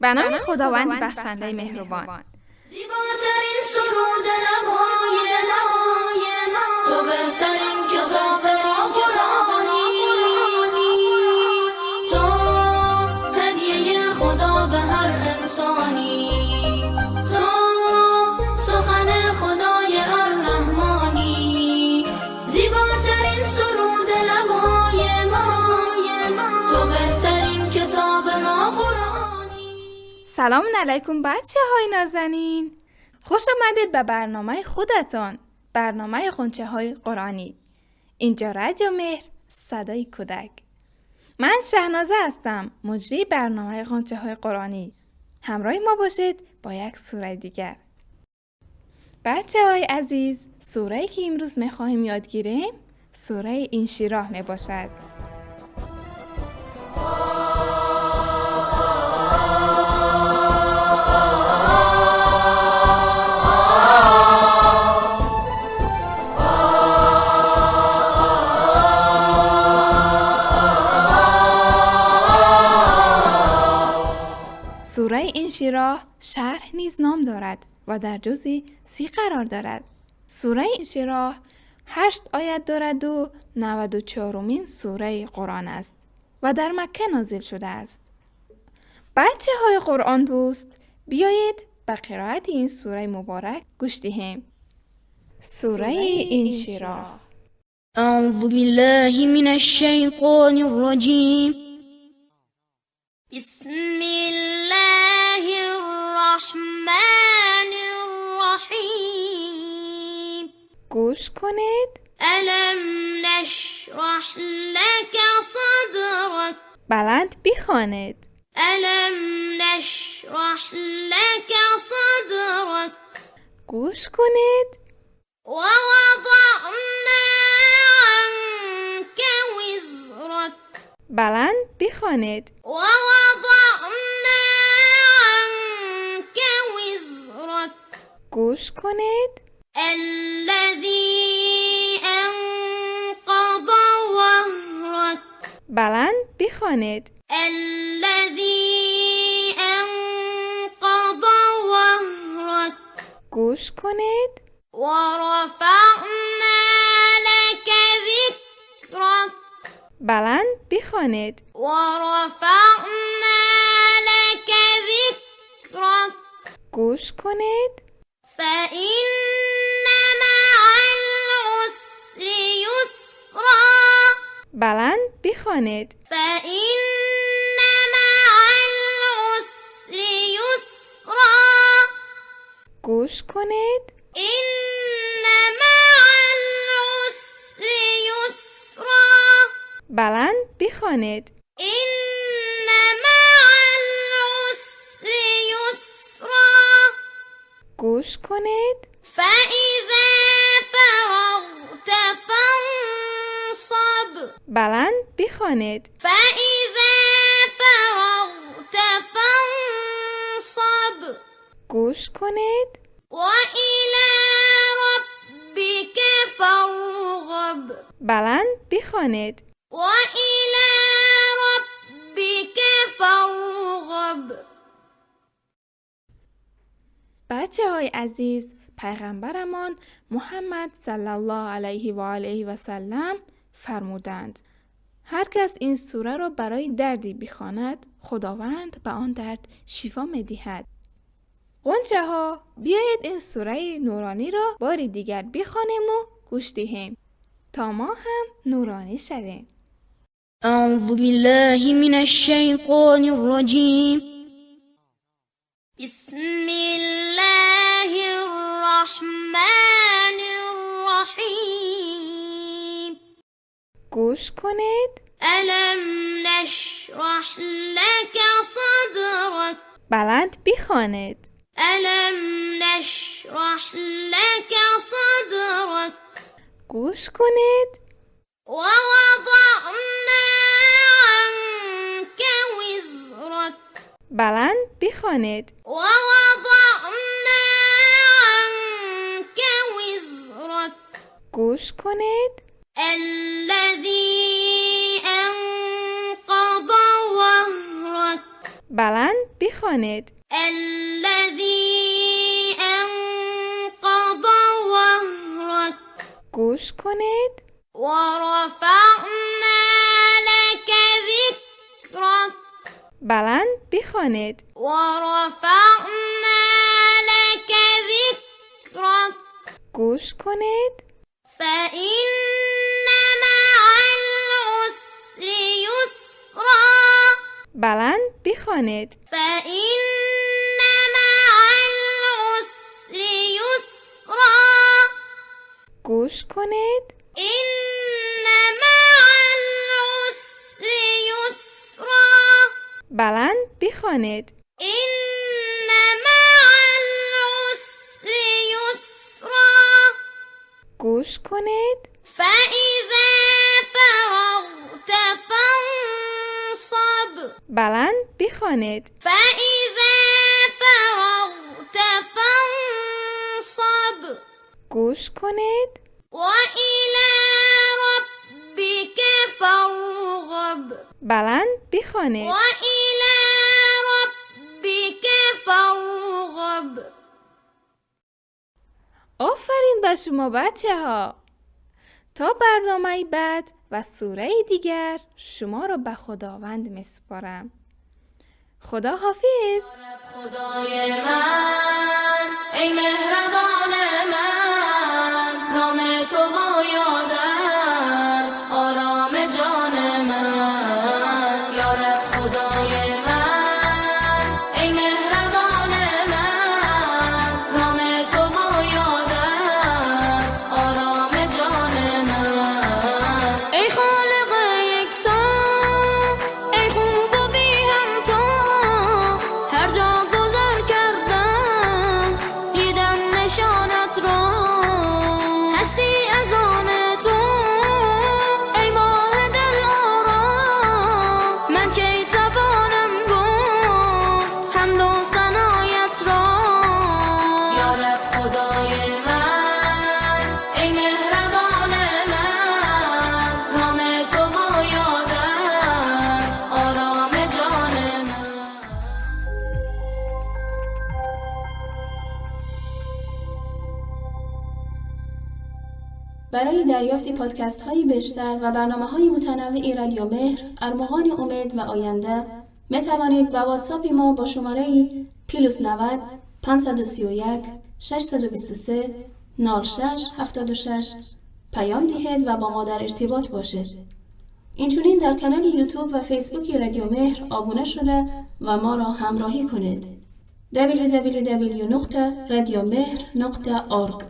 به نام خداوند بخشنده مهربان. زیباترین سرود لبهای ما، تو بهترین کتاب قرآنی، تو هدیه خدا به هر انسانی، تو سخن خدای الرحمانی. زیباترین سرود لبهای ما، تو بهترین کتاب ما قرآنی. سلام علیکم بچه های نازنین، خوش آمدید به برنامه خودتان، برنامه غنچه های قرآنی. اینجا رادیو مهر، صدای کودک. من شهنازه هستم، مجری برنامه غنچه های قرآنی. همراه ما باشید با یک سوره دیگر. بچه های عزیز، سوره که امروز میخواهیم یاد گیریم سوره انشراح می باشد. سوره انشراح شرح نیز نام دارد و در جزء 30 قرار دارد. سوره انشراح 8 آیت دارد و 94مین سوره قرآن است و در مکه نازل شده است. بچه های قرآن دوست، بیایید به قرائت این سوره مبارک گوش دهیم. سوره انشراح. اعوذ بالله من الشیطان الرجیم. بسم الله الرحمن الرحیم. گوش کنید. الم نشرح لك صدرك. بلند بخوانید. الم نشرح لك صدرك. گوش کنید. ووضعنا عنك وزرك. بلند بخوانید. ووضعنا عنك وزرك. گوش کنید. الذي انقض ظهرك. بلند بخوانید. الذي انقض ظهرك. گوش کنید. ورفعنا لك ذكرك. بلند بخوانید. ورفعنا لك ذكرك. گوش کنید. فإن مع العسر يسرا. بلند بخوانید. فإن مع العسر يسرا. گوش کنید. إن مع العسر يسرا. بلند بخوانید. إن مع العسر يسرا. گوش کنید. فإذا فرغت فانصب. بلند بخوانید. فإذا فرغت فانصب. گوش کنید. وإلى ربك فارغب. بلند بخوانید. وإلى ربك فارغب. بچه های عزیز، پیغمبرمان محمد صلی الله علیه و آله و سلم فرمودند: هر کس این سوره را برای دردی بخواند، خداوند به آن درد شفا می‌دهد. غنچه ها، بیایید این سوره نورانی را بار دیگر بخوانیم و گوش دهیم تا ما هم نورانی شویم. اعوذ بالله من الشیطان الرجیم. بسم الله الرحمن الرحیم. گوش کنید. الم نشرح لك صدرك. بلند بخوانید. الم نشرح لك صدرك. گوش کنید. ووضعنا عنك وزرك. بلند بخوانید. ووضعنا عنك وزرك. گوش کنید. الذي انقض ظهرك. بلند بخوانید. الذي أنقض ظهرك. گوش کنید. ورفعنا لك ذكرك. بلند بخوانید. ورفعنا لك ذكرك. گوش کنید. فإن مع العسر يسرا. بلند بخوانید. فإن مع العسر يسرا. گوش کنید. إن مع العسر يسرا. بلند بخوانید. إن مع العسر يسرا. گوش کنید. فإذا فرغت فانصب. بلند بخوانید. فإذا فرغت فانصب. گوش کنید. وإلى ربك فارغب. بلند بخوانید. وإلى ربك فارغب. آفرین به شما بچه ها. تا برنامه بعد و سوره دیگر شما را به خداوند می سپارم. خدا حافظ. خدای من، ای مهربان من، نام تو و یادت آرام جان من. یا رب خدای من، ای مهربان من، نام تو و یادت آرام جان من. ای خالق یکتا، ای خوب و بی همتا، هر جا گذر کردم دیدم نشانت را. هستی از آن تو ای ماه دل آرا، من کی توانم گفت حمد و ثنایت را. یا رب خدای من، ای مهربان من، نام تو و یادت آرام جان من. برای دریافت پادکست های بیشتر و برنامه های متنوع رادیو مهر، ارمغان امید و آینده می توانید به واتساپ ما با شماره plus 90 531 623 06 76 پیام دهید و با ما در ارتباط باشید. اینچنین در کانال یوتیوب و فیسبوک رادیو مهر آبونه شده و ما را همراهی کنید. www.radiomehr.org.